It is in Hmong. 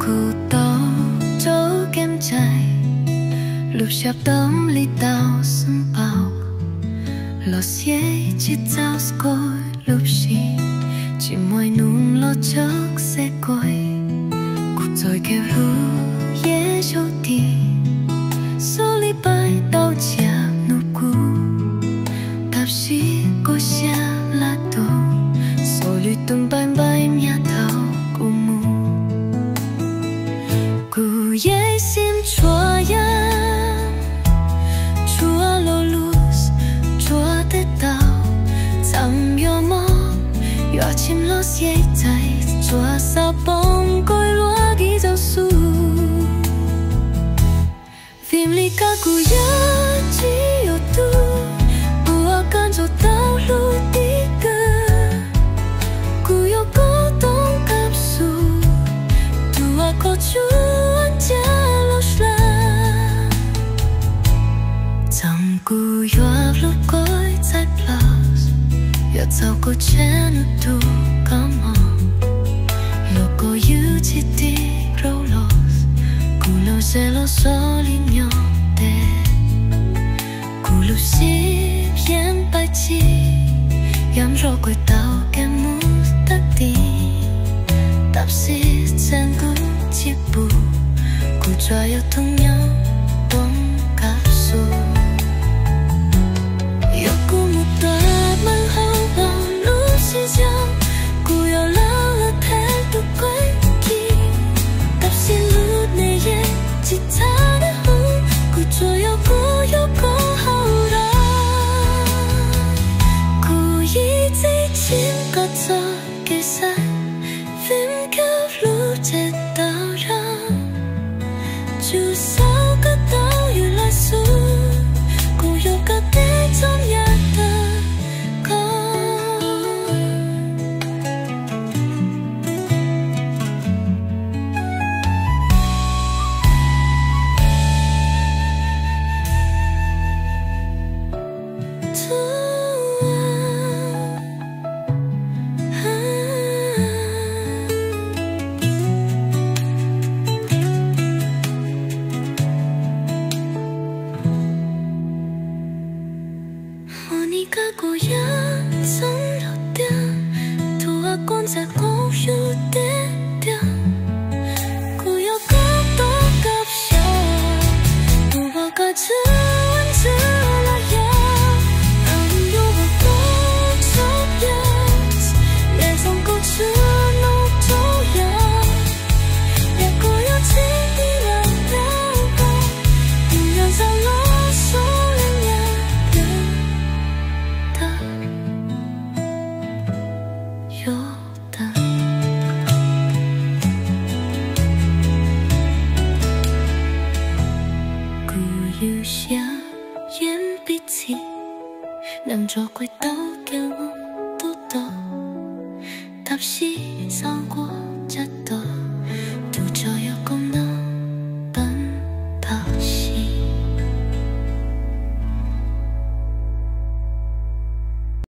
Kuv tau rau kev cai, lub sab tom li tau xeeb paus, los xyem tsis txaus koj lub sim, tsis muaj ib hnub los txog xeeb koj. Kuv txoj kev hlub yeej zaum dim, xws li pais tau tsiaj nug kuv, tab sis koj xya laj tuaj, xws li tus npaim npaim nyab thaum kuv mus. Kuv yeej xim tsuas yam, tsuas lo lus, tsuas tej tau, txawm yuav mob, yuav tsim los xyem txais, tsuas xav poob koj luag kis txaus xub. Vim li koj kuv yog tsis yuav tub, ua koj ntsuag tau hlub tib kawg. Kuv yuav koj toob kab xus, tus uas koj tsuas ntsia los sla. Txawm kuv yuav hlub koj txais plaub, yuav txaus koj tsheej nug tus koj mob, los koj yug tsis tig rau los, kuv lub zem los xws li nyob tes. Kuv lub siab yeej pais tsis, yam nrog kuv tau kev mus tag ti, tab sis tseem kuv tsis pum, kuv tsuas yog tus nyob toob kab xus. Yog kuv mus tuaj meej hauv lub sij hawm, kuv yuav lawv lawv them tus koj kis, tab sis lub neej yeej tsis txhaj dab hu, kuv tsuas yog kuv yog koj hauv dag. Kuv yeej tsis tsim koj txoj kev xav, vim koj hlub tsis tau yog, tsuas xav koj tau yus laj xub, kuv yuav koj tej txoj yam tag koj. Hmo ni koj kuv yog txheeb rau tiag, tus uas koj ntxeev kuv yug tiag tiag. Kuv yuav koj toob kab xus, tus uas koj tswj ua ntswg los yog, am yuav ua koj txoj yam, neb zoo koj tswj nug txoj yam. Yog koj yuav tsis tig los rau koj, kuv yuav zaum los xws li nyab tag. Yuav tag. Kuv yug siab yeej pib txhim, nees nrog kuv tau kev mus tub tau, tab sis xav kuv